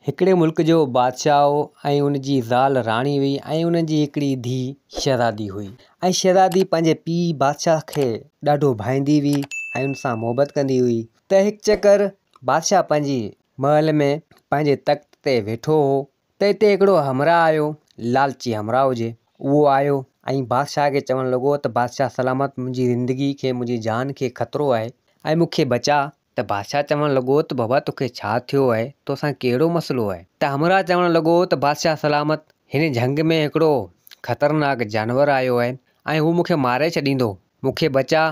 هڪڙي ملڪ جو بادشاهه هو ۽ ان جي زال راڻي هئي ۽ انهن جي هڪڙي ڌيء شهزادي هئي ۽ شهزادي پنهنجي پيء بادشاهه کي ڏاڍو ڀائيندي هئي ۽ ان سان محبت ڪندي هئي ته هڪ چڪر بادشاهه پنهنجي محل ۾ پنهنجي تخت تي ويٺو هو ته اتي هڪڙو همراهه آيو لالچي همراهه هجي اهو آيو ۽ بادشاهه کي چوڻ لڳو ته بادشاهه سلامت منهنجي زندگي کي منهنجي جان کي خطرو آهي ۽ مون کي بچاء ته بادشاهه چوڻ لڳو ته بابا توکي ڇا ٿيو آهي، توسان ڪهڙو مسئلو آهي؟ ته همراهه چوڻ لڳو ته بادشاهه سلامت، هن جهنگ ۾ هڪڙو خطرناڪ جانور آيو آهي ۽ هو مون کي ماري ڇڏيندو، مون کي بچاء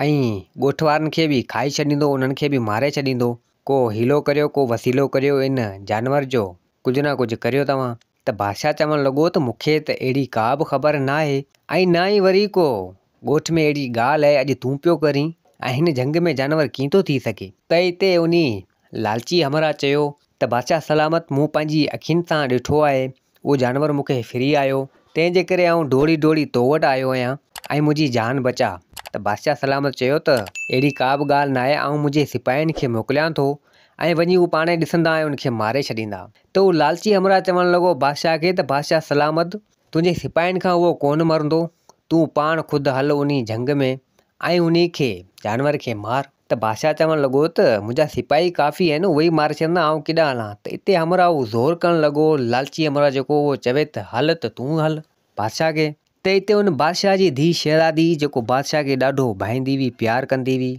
۽ ڳوٺ وارن کي به کائي ڇڏيندو، انهن کي به ماري ڇڏيندو، ڪو حيلو ڪريو، ڪو وسيلو ڪريو، ان جانور جو ڪجهه نه ڪجهه ڪريو توهان. ته بادشاهه چوڻ لڳو ته مون کي ته اهڙي ڪا به خبر ناهي ۽ نه ئي وري ڪو ڳوٺ ۾ اهڙي ڳالهه آهي، اڄ تون پيو ڪرين ۽ هن جهنگ ۾ جانور ڪيئن ٿو ٿي سگهي؟ ته اتي انهي لالچي همراهه چيو ته بادشاهه سلامت مون پنهنجي اکين سان ڏٺو آهي، اهو جانور مون کي ڦري آيو، تنهن جي ڪري آئون ڊوڙي ڊوڙي تو وٽ آيو آهيان ۽ منهنجي جان بچاء. ته بادشاهه سلامت چيو ته اهڙي ڪا به ڳالهه ناهي، آئون منهنجي سپاهين کي موڪليان ٿو ۽ وڃي هو پاڻهي ڏسندا ۽ ان کي ماري ڇڏيندا. ته اهو لالچي همراهه چوڻ لڳو بادشاهه کي ته بادشاهه سلامت، تنهنجي سپاهين کان اهو ڪونه مرندو، تون پاڻ خود هل انهي جهنگ ۾ ۽ انهي کي، جانور کي، مار. ته بادشاهه چوڻ لڳو ته منهنجا سپاهي ڪافي آهن، اهي ئي ماري ڇڏيندا، آئون ڪيڏانهن هلان؟ ته اتي همراهه اهو زور ڪرڻ لڳو، لالچي همراهه جيڪو اهو چوي ته هل ته تون هل بادشاهه کي. ته اتي ان بادشاهه جي ڌيء شهزادي جيڪو بادشاهه کي ڏاڍو ڀائيندي هئي، پيار ڪندي هئي،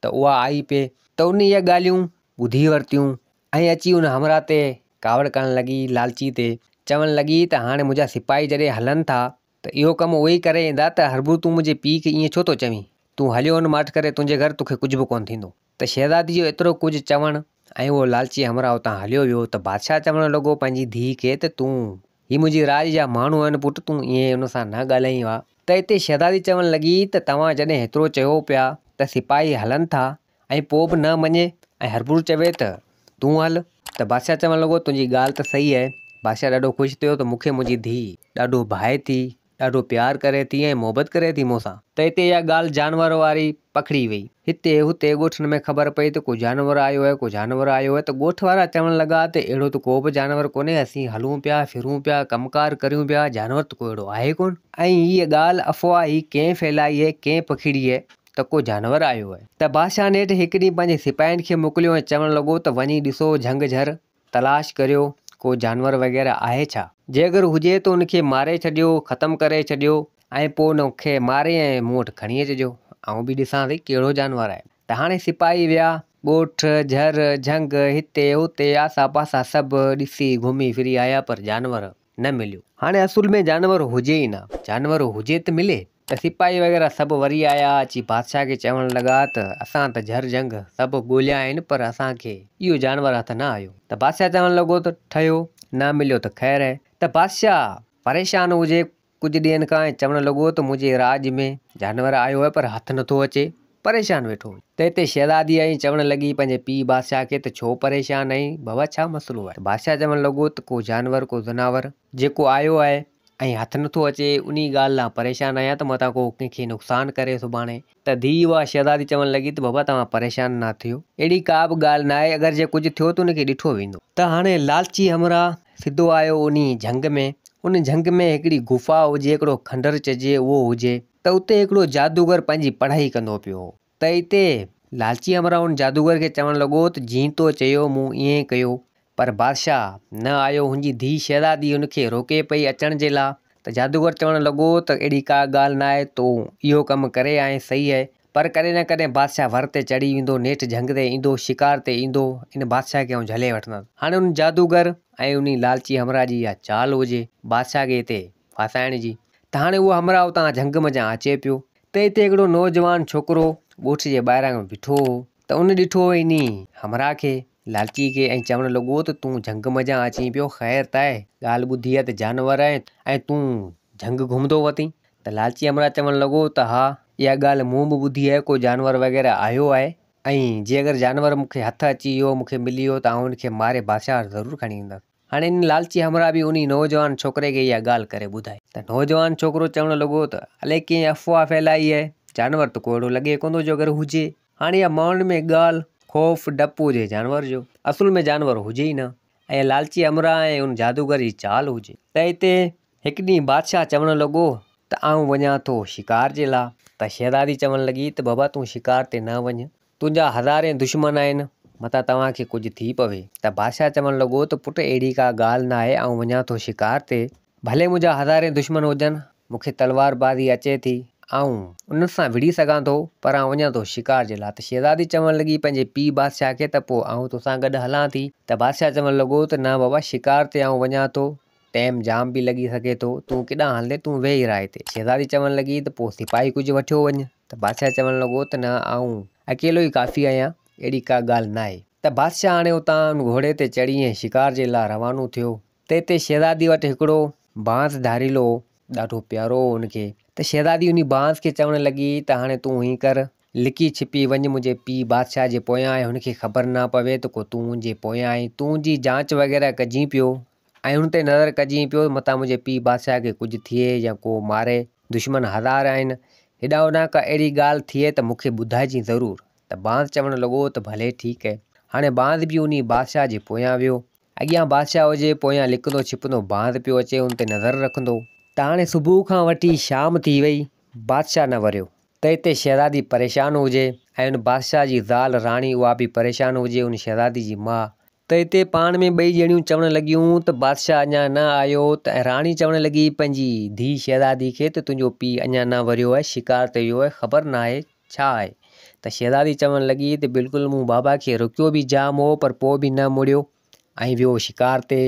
ته اها آئي پئي ته ان اهي ڳالهيون ٻڌي ورتيون ۽ اچي ان همراهه تي ڪاوڙ ڪرڻ لڳي، لالچي تي چوڻ لڳي ته هاڻي منهنجا سپاهي جڏهن هلن ٿا ته اهو ڪم اهي ئي ڪري ايندا ته هرڀرو تون منهنجي پيء کي ائين ڇو ٿو چوين؟ تون هليو وڃ ماٺ ڪري تنهنجي گهر توکي ڪجهه به ڪونه ٿيندو. ته شهزادي جو ايترو ڪجهه چوڻ ۽ اهو لالچي همراهه اتان هليو ويو ته بادشاهه چوڻ لڳو پنهنجي ڌيء کي ته تون هي منهنجي راڄ جا ماڻهو آهن پٽ تون ائين ان سان نه ڳالهائين ها ته اتي شهزادي چوڻ لڳي ته توهان جڏهن هيترو چيو پيا ته سپاهي هلن ٿا ۽ پوء به نه مڃي ۽ هرڀرو چوي ته تون هل ته بادشاهه چوڻ لڳو تنهنجي ڳالهه ته صحيح آهي. بادشاهه ڏاڍو خوش ٿيو ته مون کي منهنجي ڌيء ڏاڍو ڀائي ٿي، ڏاڍو پيار ڪري ٿي ۽ محبت ڪري ٿي مون سان. ته هتي اها ڳالهه جانور واري پکڙي وئي. هتي هتي ڳوٺن ۾ خبر پئي ته ڪو جانور آيو آهي، ڪو جانور آيو آهي ته ڳوٺ وارا چوڻ لڳا ته اهڙو ته ڪو به جانور ڪونهي، اسين هلون پيا، ڦرون پيا، ڪم ڪار ڪريون پيا، جانور ته ڪو اهڙو آهي ڪونه. ۽ هيء ڳالهه افواهه هي ڪنهن ڦهلائي آهي، ڪنهن پکيڙي آهي؟ ته ڪو جانور آيو آهي. ته بادشاهه نيٺ هڪ ڏينهن پنهنجي سپاهين کي موڪليو ۽ چوڻ لڳو ته وڃي ڏسو جهنگ جهر، تلاش ڪريو، ڪو جانور وغيره آهي ڇا؟ جي اگر هجي ته ان کي ماري ڇڏيو، ختم ڪري ڇڏيو ۽ پوء ان کي ماري ۽ مون وٽ کڻي اچجو، آئون به ڏسان ته ڪهڙو جانور آهي. ته هاڻي سپاهي ويا، ڳوٺ، جهر، جهنگ، هتي هتي، آسا پاسا سڀ ڏسي گهمي ڦري آيا پر جانور نه مليو. هاڻي اصل ۾ جانور هجي ئي نه، جانور هجي ته ملي. ته سپاهي وغيره سڀ وري آيا، اچي بادشاهه کي چوڻ لڳا ته اسان ته جهر جهنگ سڀ ڳوليا آهن پر اسان کي اهو جانور هٿ نه آيو. ته بادشاهه چوڻ لڳو ته ٺهيو، نه مليو ته خير آهي. ته بادشاهه پريشان هجي ڪجهه ڏينهن کان ۽ چوڻ لڳو ته منهنجي راڄ ۾ جانور آيو آهي پر هٿ نٿو اچي، پريشان ويٺو هجي. ته اتي شهزادي آئي ۽ چوڻ لڳي پنهنجي پيء بادشاهه کي ته ڇو پريشان آهين بابا ڇا مسئلو آهي؟ ته بادشاهه چوڻ لڳو ته ڪو جانور ڪو زناور جيڪو آيو آهي ۽ هٿ نٿو اچي انهي ڳالهه لاء پريشان آهيان ته متان ڪو ڪنهن کي نقصان ڪري سڀاڻي. ته ڌيء اها شهزادي چوڻ لڳي ته بابا توهان پريشان نه ٿيو اهڙي ڪا به ڳالهه ناهي اگر جي ڪجهه ٿيو ته ان کي ڏٺو ويندو. ته هاڻي لالچي همراهه سڌو آيو انهي جهنگ ۾، ان جهنگ ۾ هڪڙي غفا هجي هڪڙو کنڊر چئجي اهو هجي ته اتي هڪڙو جادوگر پنهنجي پڙهائي ڪندو پيو هو ته اتي لالچي همراهه ان جادوگر کي چوڻ لڳو ته جيئن تو چيو مون ائين ئي ڪيو پر بادشاهه نه آيو، هن جي ڌيء شهزادي هن کي روڪي پئي اچڻ جي لا ته جادوگر چوڻ لڳو ته اهڙي ڪا ڳالهه ناهي، تون اهو ڪم ڪري آئين صحيح آهي، پر ڪڏهن نه ڪڏهن بادشاهه ور تي چڙهي ويندو، نيٺ جهنگ تي ايندو، شڪار تي ايندو، ان بادشاهه کي آئون جهلي وٺندس. هاڻي ان جادوگر ۽ انهي لالچي همراهه جي اها چال هجي بادشاهه کي هتي ڦاسائڻ جي ته هاڻي اهو همراهه اتان جهنگ منجهان اچي پيو ته اتي هڪڙو نوجوان ڇوڪرو ڳوٺ جي ٻاهران بيٺو هو ته ان ڏٺو انهي همراهه کي لالچي کي ۽ چوڻ لڳو ته تون جهنگ منجهان اچين پيو، خير ته آهي، ڳالهه ٻڌي آهي ته جانور آهن ۽ تون جهنگ گهمندو وتين؟ ته لالچي همراهه چوڻ لڳو ته ها، اها ڳالهه مون به ٻڌي آهي، ڪو جانور وغيره آيو آهي ۽ جي اگر جانور مون کي هٿ اچي ويو، مون کي ملي ويو ته آئون ان کي ماري بادشاهه وٽ ضرور کڻي ايندس. هاڻي ان لالچي همراهه به انهي نوجوان ڇوڪري کي اها ڳالهه ڪري ٻڌائي. ته نوجوان ڇوڪرو چوڻ لڳو ته الائي ڪنهن افواهه ڦهلائي آهي، جانور ته ڪو اهڙو لڳي ڪونه ٿو جو اگر هجي. هاڻي اها ماڻهن ۾ ڳالهه، خوف، ڊپ هجي جانور جو، اصل ۾ جانور هجي ئي نه. ۽ لالچي همراهه ۽ ان جادوگر جي چال هجي. ته اتي هڪ ڏينهن بادشاهه چوڻ لڳو ته آئون وڃان ٿو شڪار جي لا. ته شهزادي چوڻ لڳي ته بابا تون شڪار تي نه وڃ، تنهنجا هزارين دشمن آهن، متان توهان کي ڪجهه ٿي پوي. ته بادشاهه چوڻ لڳو ته پٽ اهڙي ڪا ڳالهه ناهي، آئون وڃان ٿو شڪار تي، ڀلي منهنجا هزارين دشمن هجن، مون کي تلوار بازي اچي ٿي، آئون انهن سان وڙهي سگهان ٿو، پر آئون وڃان ٿو شڪار جي لا. ته شهزادي چوڻ لڳي پنهنجي پيء بادشاهه کي ته پوء آئون توسان گڏ هلان ٿي. ته بادشاهه چوڻ لڳو ته نه بابا شڪار تي آئون وڃان ٿو، ٽيم جام به لڳي سگهي ٿو، تون ڪيڏانهن هلندين، تون ويهي رهه هتي. شهزادي چوڻ لڳي ته پوء سپاهي ڪجهه وٺيو وڃ. ته بادشاهه چوڻ لڳو ته نه آئون اڪيلو ئي ڪافي آهيان، اهڙي ڪا ڳالهه ناهي. ته بادشاهه هاڻي اتان ان گهوڙي تي چڙهي ۽ شڪار جي لاء روانو ٿيو. ته اتي شهزادي وٽ هڪڙو بانس ڌاريلو هو، ڏاڍو پيارو هو هن کي. ته شهزادي انهي بانس کي چوڻ لڳي ته هاڻي تون هيئن ڪر، لڪي ڇپي وڃ منهنجي پيء بادشاهه جي پويان ۽ هن کي خبر نه پوي ته ڪو تون منهنجي پويان آهين، تون جي جانچ وغيره ڪجين پيو ۽ هن تي نظر ڪجين پيو متان منهنجي پيء بادشاهه کي ڪجهه ٿئي يا ڪو ماري، دشمن هزار آهن، هيڏانهن هوڏانهن ڪا اهڙي ڳالهه ٿئي ته مون کي ٻڌائجين ضرور. ته بانس چوڻ لڳو ته ڀلي ٺيڪ اهي. هاڻي بانس به انهي بادشاهه جي پويان ويو. اڳيان بادشاهه هجي، پويان لڪندو ڇپندو باز پيو اچي، ان تي نظر رکندو. ته هاڻي صبح کان وٺي شام ٿي وئي، بادشاهه نه وريو. ته اتي شهزادي پريشان هجي ۽ ان بادشاهه جي زال راڻي اها به پريشان هجي، ان شهزادي جي ماء. ته اتي پاڻ ۾ ٻئي ڄڻيون چوڻ لڳيون ته بادشاهه اڃا نه آيو ته ۽ راڻي چوڻ لڳي پنهنجي ڌيء شهزادي کي ته تنهنجو پيء اڃا نه وريو آهي، شڪار تي ويو آهي، خبر ناهي ڇا آهي؟ ته شهزادي چوڻ لڳي ته بلڪل مون بابا کي روڪيو به جام هو پر پوء به نه مڙيو ۽ ويو شڪار تي.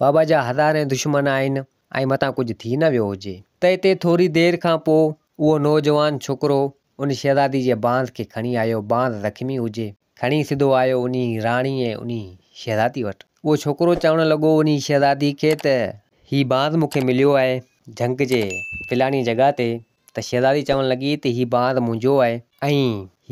بابا جا هزارين دشمن آهن ۽ متان ڪجهه ٿي نه ويو هجي. ته اتي ٿوري دير کان پوء اهو نوجوان ڇوڪرو ان شهزادي جي بانس کي کڻي آيو، بانس زخمي هجي، کڻي سڌو آيو انهي راڻي ۽ انهي شهزادي وٽ. اهو ڇوڪرو چوڻ لڳو انهي شهزادي کي ته هي بانس مون کي مليو آهي جهنگ جي فلاڻي جڳهه تي. ته شهزادي چوڻ لڳي ته هي باز منهنجو آهي. ۽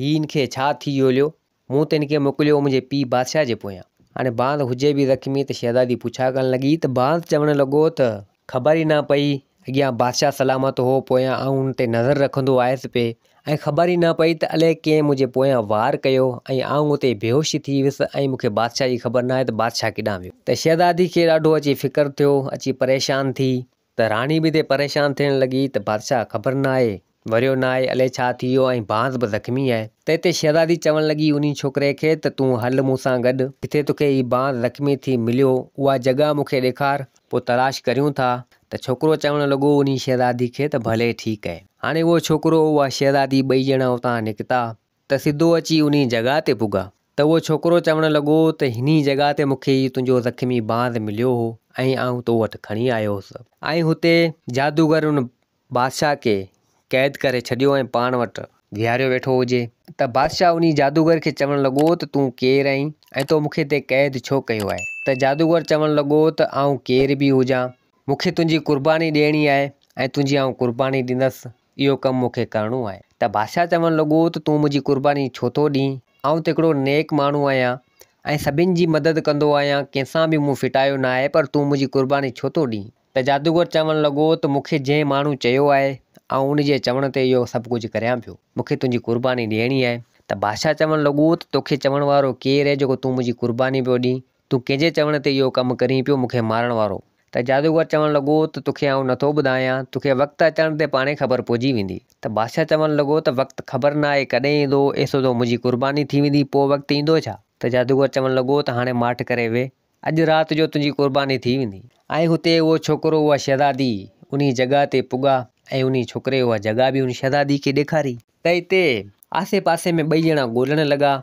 هي هن کي ڇا ٿي ويو؟ مون ته هن کي موڪليو هو منهنجي پيء بادشاهه جي پويان. هاڻي باز هجي به زخمي ته شهزادي پڇا ڪرڻ لڳي ته باز چوڻ لڳو ته خبر ئي نه پئي، اڳيان بادشاهه سلامت هو، پويان آئون هن تي نظر رکندو آيس پئي ۽ خبر ئي نه پئي ته الائي ڪنهن منهنجي پويان وار ڪيو ۽ آئون اتي بيهوش ٿي ويس ۽ مون کي بادشاهه جي خبر ناهي ته بادشاهه ڪيڏانهن ويو. ته شهزادي کي ڏاڍو اچي فڪر ٿيو، اچي پريشان ٿي. ته راڻي به تي پريشان ٿيڻ لڳي ته بادشاهه خبر ناهي وريو ناهي الائي ڇا ٿي ويو ۽ بانس به زخمي آهي. ته اتي شهزادي چوڻ لڳي انهي ڇوڪري کي ته تون هل مون سان گڏ جتي توکي هي بانس زخمي ٿي مليو اها جڳهه مون کي ڏيکار پوء تلاش ڪريون ٿا. ته ڇوڪرو چوڻ لڳو انهي شهزادي کي ته ڀلي ٺيڪ آهي. هاڻي اهو ڇوڪرو اها شهزادي ٻئي ڄڻا اتان نڪتا ته سڌو اچي انهي جڳهه تي پڳا ته اهو ڇوڪرو چوڻ لڳو ته هني جڳهه تي مون کي هي تنهنجو زخمي باز مليو هو ۽ آئون تو وٽ کڻي آيو هوس. ۽ هتي جادوگر ان بادشاهه کي قيد ڪري ڇڏيو ۽ پاڻ وٽ ويهاريو ويٺو هجي. ته بادشاهه انهي جادوگر کي چوڻ لڳو ته تون ڪير آهين ۽ تو مون کي هتي قيد ڇو ڪيو آهي؟ ته جادوگر چوڻ لڳو ته آئون ڪير به هجان مون کي تنهنجي قرباني ڏيڻي آهي ۽ تنهنجي آئون قرباني ڏيندس. اهو ڪم مون کي ڪرڻو آهي. ته بادشاهه چوڻ لڳو ته تون منهنجي قرباني ڇو ٿو ڏين؟ آئون ته هڪڙو نيڪ ماڻهو آهيان ۽ سڀن جي مدد ڪندو آهيان، ڪنهن سان به مون ڦٽايو ناهي، پر تون منهنجي قرباني ڇو ٿو ڏين؟ ته جادوگر چوڻ لڳو ته مون کي جنهن ماڻهو چيو آهي، آئون ان جي چوڻ تي اهو سڀ ڪجهه ڪريان پيو. مون کي تنهنجي قرباني ڏيڻي آهي. ته بادشاهه چوڻ لڳو ته توکي چوڻ وارو ڪير آهي جيڪو تون منهنجي قرباني پيو ڏين؟ تون ڪنهن جي چوڻ تي اهو ڪم ڪرين پيو مون کي مارڻ وارو؟ ته جادوگر چوڻ لڳو ته توکي آئون نٿو ٻڌايان، توکي وقت اچڻ تي پاڻهي خبر پئجي ويندي. ته بادشاهه چوڻ لڳو ته وقت خبر ناهي ڪڏهن ايندو، ايسوڌو منهنجي قرباني ٿي ويندي پوء وقت ايندو ڇا؟ ته جادوگر چوڻ لڳو ته هاڻي ماٺ ڪري ويهه، اڄ رات جو تنهنجي قرباني ٿي ويندي. ۽ هتي اهو ڇوڪرو اها شهزادي انهي جڳهه تي پڳا ۽ انهي ڇوڪري اها جڳهه به ان شهزادي کي ڏيکاري. ته اتي آسي پاسي ۾ ٻئي ڄڻا ڳولڻ لڳا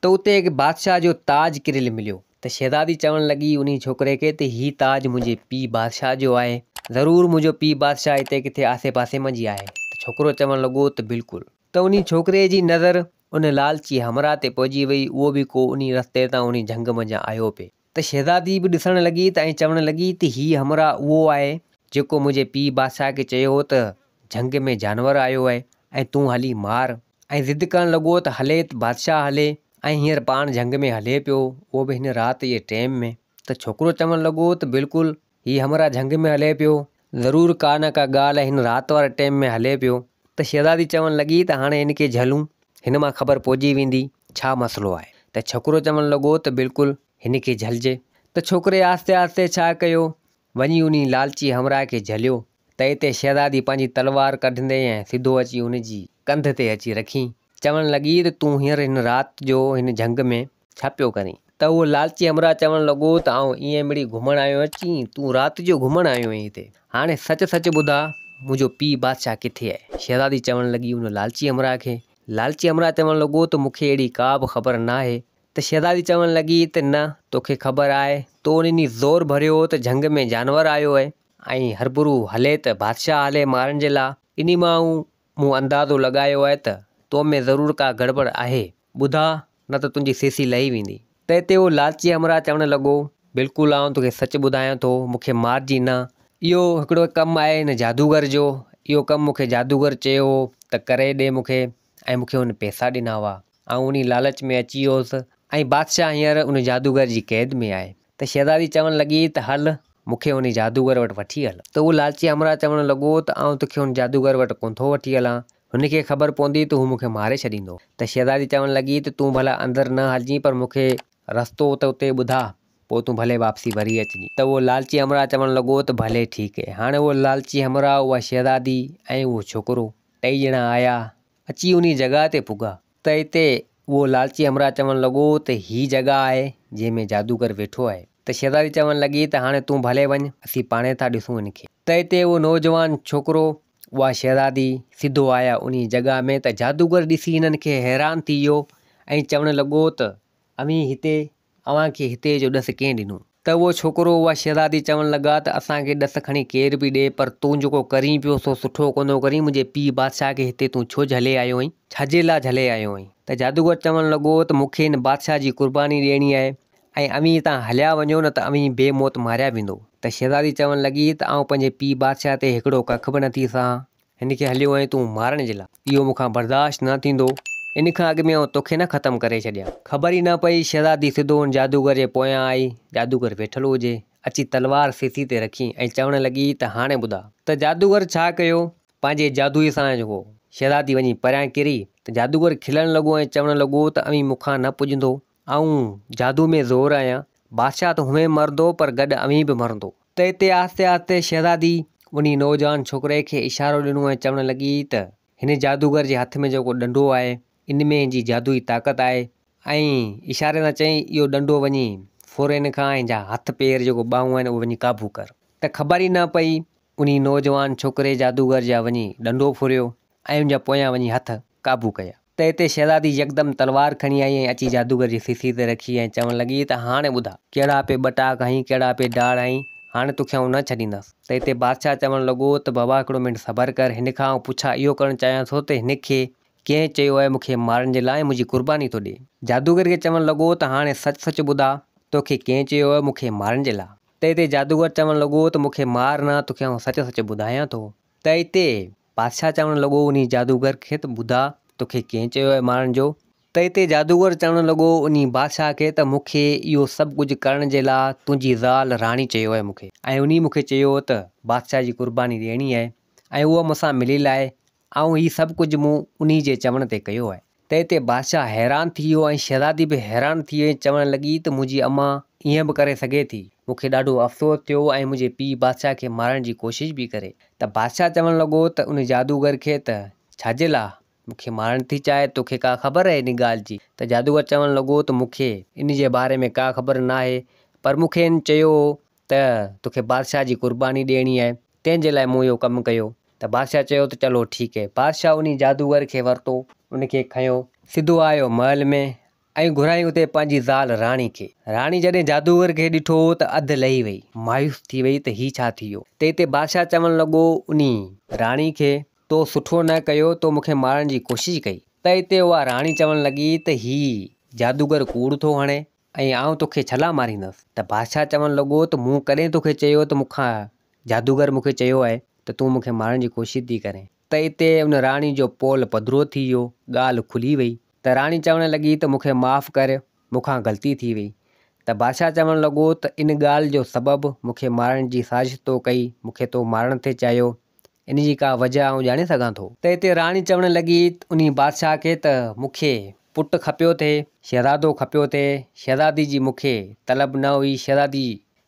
ته اتي هڪ بادشاهه جو تاج ڪريل مليو ته شهزادي چوڻ لڳي انهي ڇوڪري کي ته هي تاج منهنجي پيء بادشاهه جو آهي، ضرور منهنجو پيء بادشاهه هتي ڪٿي آسي پاسي منجهه ئي آهي ته ڇوڪرو چوڻ لڳو ته بلڪل. ته انهي ڇوڪري جي نظر ان لالچي همراهه تي پئجي وئي اهو به ڪو انهي رستي تان انهي جهنگ منجهان آيو پئي ته شهزادي به ڏسڻ لڳي ته ۽ چوڻ لڳي ته هي همراهه اهو آهي جيڪو منهنجي پيء بادشاهه کي چيو هو ته جهنگ ۾ جانور آيو آهي ۽ تون هلي مار ۽ ضد ڪرڻ لڳو ته هلي ته بادشاهه هلي ۽ هينئر پاڻ جهنگ ۾ هلي پيو اهو به هن رات جي ٽيم ۾. ته ڇوڪرو چوڻ لڳو ته بلڪل هي همراهه جهنگ ۾ هلي پيو ضرور ڪا نه ڪا ڳالهه هن رات واري ٽيم ۾ هلي پيو. ته شهزادي چوڻ لڳي ته هاڻي هن کي جهلون هن مان خبر پئجي ويندي ڇا مسئلو آهي. ته ڇوڪرو چوڻ لڳو ته بلڪل هن کي جهلجي. ته ڇوڪري آهستي آهستي ڇا ڪيو، وڃي انهي لالچي همراهه کي جهليو ته اتي شهزادي پنهنجي تلوار ڪڍندي ۽ سڌو اچي ان جي ڪنڌ تي اچي رکي. چوڻ لڳي ته تون هينئر هن رات جو هن جهنگ ۾ ڇا پيو ڪرين؟ ته اهو لالچي همراهه چوڻ لڳو ته آئون ائين مڙئي گهمڻ آيو آهيان. چيائين، تون رات جو گهمڻ آيو آهين هتي؟ هاڻي سچ سچ ٻڌاء، منهنجو پيء بادشاهه ڪٿي آهي؟ شهزادي چوڻ لڳي ان لالچي همراهه کي. لالچي همراهه چوڻ لڳو ته مون کي اهڙي ڪا به خبر ناهي. ته شهزادي چوڻ لڳي ته نه، توکي خبر آهي، تو انهي زور ڀريو هو ته جهنگ ۾ جانور آيو آهي ۽ هربرو هلي ته بادشاهه هلي مارڻ جي لاء، انهي مان آئون مون اندازو لڳايو آهي ته تو ۾ ضرور ڪا گڙٻڙ آهي، ٻڌاء نه ته تنهنجي سيسي لهي ويندي. تنهن تي اهو لالچي همراهه چوڻ لڳو، بلڪل آئون توکي سچ ٻڌايان ٿو، مون کي مارجي نه، اهو هڪڙو ڪم آهي هن جادوگر جو، اهو ڪم مون کي جادوگر چيو هو ته ڪري ڏي مون کي ۽ مون کي هن پئسا ڏنا هئا. آئون انهي لالچ ۾ اچي ويو هوس ۽ بادشاهه هينئر ان جادوگر جي قيد ۾ آهي. ته شهزادي چوڻ لڳي ته هل، مون کي انهي جادوگر وٽ وٺي هل. ته اهو لالچي همراهه چوڻ لڳو ته آئون توکي ان جادوگر وٽ ڪونه ٿو وٺي هلان. هن کي خبر پوندي ته هو مون کي ماري ڇڏيندو. ته شهزادي چوڻ لڳي ته تون ڀلا اندر نه هلجين پر مون کي رستو ته اتي ٻڌاء، پوء تون ڀلي واپسي وري اچجين. ته اهو لالچي همراهه چوڻ لڳو ته ڀلي ٺيڪ اهي. هاڻي اهو لالچي همراهه، اها شهزادي ۽ اهو ڇوڪرو ٽئي ڄڻا آيا. اچي انهي جڳهه تي پڳا ته اتي اهو لالچي همراهه چوڻ لڳو ته هي جڳهه آهي جنهن ۾ جادوگر ويٺو آهي ته شهزادي چوڻ لڳي ته هاڻي تون ڀلي وڃ اسين پاڻهي ٿا ڏسون هن کي ته اتي اهو نوجوان ڇوڪرو اها شهزادي سڌو آيا انهي جڳهه ۾ ته جادوگر ڏسي هنن کي حيران ٿي ويو ۽ چوڻ لڳو ته اوهين هتي اوهان کي هتي جو ڏس ڪنهن ڏنو؟ ته اهو ڇوڪرو اها شهزادي چوڻ لڳا ته اسان کي ڏس کڻي ڪير به ڏي، پر تون جيڪو ڪرين پيو سو سٺو ڪونه ٿو ڪرين، منهنجي پيء بادشاهه کي هتي تون ڇو جهلي آيو آهين؟ ڇا جي لاء جهلي آيو آهين؟ ته جادوگر چوڻ لڳو ته مون کي هن بادشاهه جي قرباني ڏيڻي آهي ۽ اوهين هتان هليا وڃو نه ته اوهين بي موت ماريا ويندو. ته شهزادي چوڻ لڳي ته آئون پنهنجي پيء بادشاهه تي هڪڙو ڪک به نٿي سهان، هن کي هليو آهين تون مارڻ جي لاء. اهو مون کان برداشت نه ٿيندو. ان کان اڳ ۾ آئون توکي نه ختم ڪري ڇڏيان. خبر ئي نه پئي، شهزادي سڌو ان جادوگر جي پويان آئي. جادوگر ويٺل هجي. اچي تلوار سيسي تي رکي ۽ چوڻ لڳي ته هاڻي ٻڌاء. ته جادوگر ڇا ڪيو؟ پنهنجي جادوئي سان جيڪو شهزادي وڃي پريان ڪري ته جادوگر کلڻ لڳو ۽ چوڻ لڳو ته اوهين مون کان نه پڄندو. آئون جادو ۾ زور آهيان. بادشاهه ته هونئن مرندو پر گڏ اوهين به مرندو. ته اتي آهستي آهستي شهزادي انهي نوجوان ڇوڪري کي اشارو ڏنو ۽ چوڻ لڳي ته هن جادوگر جي هٿ ۾ جيڪو ڏنڊو آهي ان ۾ هن جي جادوئي طاقت آهي ۽ اشاري سان چيائين اهو ڏنڊو وڃي ڦر هن کان ۽ هن جا هٿ پير جيڪو ٻانهون آهن اهي وڃي قابو ڪر ته خبر ئي نه پئي انهي نوجوان ڇوڪري جادوگر جا وڃي ڏنڊو ڦريو ۽ ان جا پويان وڃي هٿ قابو ڪيا. ته اتي شهزادي يڪدم تلوار کڻي آئي ۽ اچي جادوگر جي سيسي تي رکي ۽ چوڻ لڳي ته هاڻي ٻڌاء، ڪهڙا پئي ٻٽاڪ هنئين، ڪهڙا پئي ڊاڙ هنئين، هاڻي توکي آئون نه ڇڏيندس. ته اتي بادشاهه چوڻ لڳو ته بابا هڪڙو منٽ صبر ڪر، هن کان آئون پڇا اهو ڪرڻ چاهيان ٿو ته هن کي ڪنهن چيو آهي مون کي مارڻ جي لاء ۽ منهنجي قرباني ٿو ڏئي. جادوگر کي چوڻ لڳو ته هاڻي سچ سچ ٻڌاء، توکي ڪنهن چيو آهي مون کي مارڻ جي لاء؟ ته اتي جادوگر چوڻ لڳو ته مون کي مار نه، توکي آئون سچ سچ ٻڌايان ٿو. ته اتي بادشاهه چوڻ لڳو انهي جادوگر کي ته ٻڌاء توکي ڪنهن چيو آهي مارڻ جو؟ ته اتي جادوگر چوڻ لڳو انهي بادشاهه کي ته مون کي اهو سڀ ڪجهه ڪرڻ جي لاء تنهنجي زال راڻي چيو آهي مون کي ۽ انهي مون کي چيو ته بادشاهه جي قرباني ڏيڻي آهي ۽ اها مون سان مليل آهي آئون هي سڀ ڪجهه مون انهي جي چوڻ تي ڪيو آهي. ته اتي بادشاهه حيران ٿي ويو ۽ شهزادي به حيران ٿي وئي ۽ چوڻ لڳي ته منهنجي امان ائين به ڪري سگهي ٿي. مون کي ڏاڍو افسوس ٿيو ۽ منهنجي پيء بادشاهه کي مارڻ جي ڪوشش به ڪري. ته بادشاهه چوڻ لڳو ته ان جادوگر کي ته ڇا جي لاء مون کي مارڻ ٿي چاهي، توکي ڪا خبر آهي ان ڳالهه جي؟ ته جادوگر چوڻ لڳو ته مون کي ان جي باري ۾ ڪا خبر ناهي، پر مون کي هن چيو هو ته توکي بادشاهه جي قرباني ڏيڻي آهي، تنهن جي لاء مون اهو ڪم ڪيو. ته بادشاهه چيو ته چلو ٺيڪ هي. بادشاهه انهي جادوگر کي ورتو، ان کي کنيو، سڌو آيو محل ۾ ۽ گهرايائين اتي پنهنجي زال راڻي کي. راڻي جڏهن جادوگر کي ڏٺو ته اڌ لهي وئي، مايوس ٿي وئي ته هي ڇا ٿي ويو. ته اتي بادشاهه چوڻ لڳو انهي راڻي کي، تو سٺو نه ڪيو، تو مون کي مارڻ جي ڪوشش ڪئي. ته اتي اها راڻي چوڻ لڳي ته هي جادوگر ڪوڙ ٿو هڻي ۽ آئون توکي ڇلا ماريندس. ته بادشاهه چوڻ لڳو ته مون ڪڏهن توکي چيو ته مون کان جادوگر مون کي چيو آهي ته تون مون کي مارڻ جي ڪوشش ٿي ڪرين. ته اتي ان راڻي جو پول پڌرو ٿي ويو، ڳالهه کلي وئي. ته راڻي چوڻ لڳي ته مون کي معاف ڪر، مون کان غلطي ٿي وئي. ته بادشاهه چوڻ لڳو ته ان ڳالهه جو سبب مون کي مارڻ جي سازش تو ڪئي، مون کي تو مارڻ ٿي چاهيو، ان جي ڪا وجهه آئون ڄاڻي سگهان ٿو؟ ته اتي راڻي چوڻ لڳي انهي بادشاهه کي ته مون کي پٽ کپيو ٿي، شهزادو کپيو ٿي، شهزادي جي مون کي طلب نه هئي، شهزادي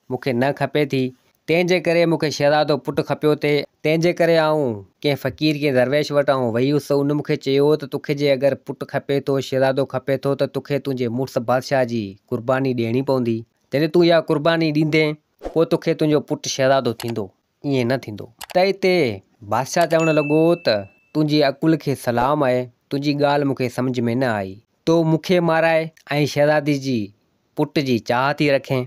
مون کي نه کپي ٿي، تنهن جي ڪري مون کي شهزادو پٽ کپيو ٿي، تنهن جي ڪري آئون ڪنهن فقير ڪنهن درويش وٽ آئون وئي هيس، ان مون کي چيو ته توکي جي اگر پٽ کپي ٿو، شهزادو کپي ٿو ته توکي تنهنجي مڙس بادشاهه جي قرباني ڏيڻي پوندي، جڏهن تون اها قرباني ڏيندين پوء توکي تنهنجو پٽ شهزادو ٿيندو. ائين نه ٿيندو. ته اتي بادشاهه چوڻ لڳو ته تنهنجي عقل کي سلام آهي، تنهنجي ڳالهه مون کي سمجهه ۾ نه آئي. تو مون کي مارائي ۽ شهزادي جي پٽ جي چاهه ٿي رکين،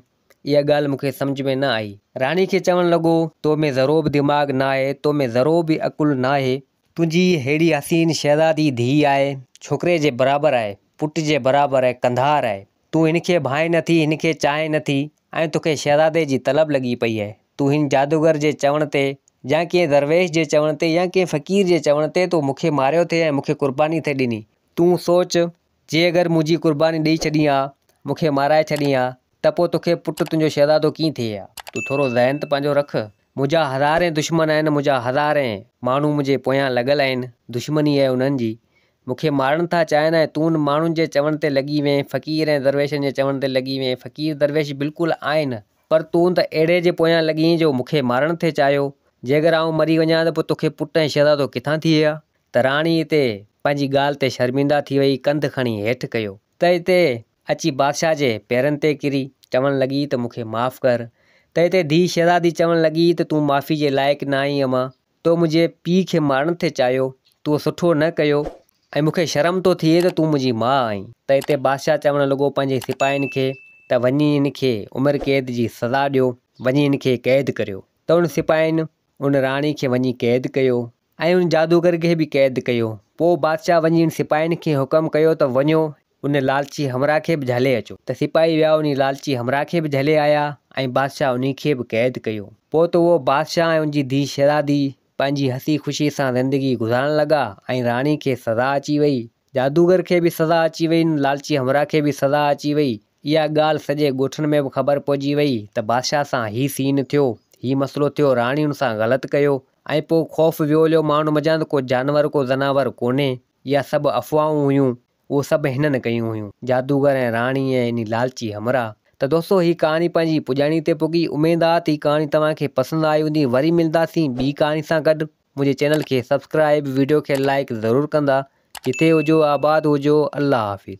اها ڳالهه مون کي سمجهه ۾ نه آئي. راڻي کي چوڻ لڳو، تو ۾ ذرو به دماغ ناهي، تو ۾ ذرو به عقل ناهي. تنهنجي ههڙي حسين شهزادي ڌيء آهي، ڇوڪري جي برابر آهي، پٽ جي برابر آهي، ڪنڌار آهي. تون هن کي ڀانئين نه ٿي، هن کي چاهين نه ٿي ۽ توکي شهزادي جي طلب لڳي پئي آهي. تون هن جادوگر جي چوڻ تي يا ڪنهن درويش جي چوڻ تي يا ڪنهن فقير جي چوڻ تي تو مون کي ماريو ٿي ۽ مون کي قرباني ٿي ڏني. تون سوچ، جي اگر منهنجي قرباني ڏئي ڇڏين ها، مون کي مارائي ڇڏين ها، ته پوء توکي پٽ تنهنجو شهزادو ڪيئن ٿئي ها؟ تون ٿورو ذهن ته پنهنجو رک. منهنجا هزارين دشمن آهن، منهنجا هزارين ماڻهو منهنجي پويان لڳل آهن، دشمني آهي انهن جي، مون کي مارڻ ٿا چاهين ۽ تون ماڻهن جي چوڻ تي لڳي وئين، فقير ۽ درويشن جي چوڻ تي لڳي وئين، فقير درويش بلڪل آهن، پر تون ته اهڙي جي پويان لڳين جو مون کي مارڻ ٿي چاهيو، جيڪر آئون مري وڃان ته پوء توکي پٽ ۽ شهزادو ڪٿان ٿئي ها؟ ته راڻي اتي پنهنجي ڳالهه تي شرمنده ٿي وئي، ڪنڌ کڻي هيٺ ڪيو ته اتي اچي بادشاهه جي پيرن تي ڪري چوڻ لڳي ته مون کي معاف ڪر. ته اتي ڌيء شهزادي چوڻ لڳي ته تون معافي جي لائق نه آهين امان. تو منهنجي پيء کي مارڻ ٿي چاهيو. تو سٺو نه ڪيو ۽ مون کي شرم ٿو ٿئي ته تون منهنجي ماء آهين. ته اتي بادشاهه چوڻ لڳو پنهنجي سپاهين کي ته وڃي هن کي عمر قيد جي سزا ڏيو، وڃي هن کي قيد ڪريو. ته ان سپاهين ان راڻي کي وڃي قيد ڪيو. ۽ ان جادوگر کي به قيد ڪيو. پوء بادشاهه وڃي ان سپاهين کي حڪم ڪيو ته وڃو، ان لالچي همراهه کي به جهلي اچو. ته سپاهي ويا انهي لالچي همراهه کي به جهلي آيا ۽ بادشاهه انهي کي به قيد ڪيو. پوء ته اهو بادشاهه ۽ ان جي ڌيء شهزادي پنهنجي هسي خوشي سان زندگي گذارڻ لڳا ۽ راڻي کي سزا اچي وئي. جادوگر کي به سزا اچي وئي، ان لالچي همراهه کي به سزا اچي وئي. اها ڳالهه سڄي ڳوٺن ۾ به خبر پئجي وئي ته بادشاهه سان هي سين ٿيو، هي مسئلو ٿيو، راڻي ان سان غلط ڪيو ۽ پوء خوف ويو هليو ماڻهن منجهان ته ڪو جانور ڪو زناور ڪونهي. اها سڀ افواهون هيون، اهو سڀ هنن ڪيون هيون، جادوگر ۽ راڻي ۽ انهي لالچي همراهه. ته دوستو هي ڪهاڻي پنهنجي پڄاڻي تي پڳي، اميد آ ته هي ڪهاڻي توهان کي پسند آئي هوندي، وري ملنداسين ٻي ڪهاڻي سان گڏ. منهنجي چينل کي سبسڪرائب ويڊيو کي لائيڪ ضرور ڪندا جتي هجو آباد هجو الله حافظ.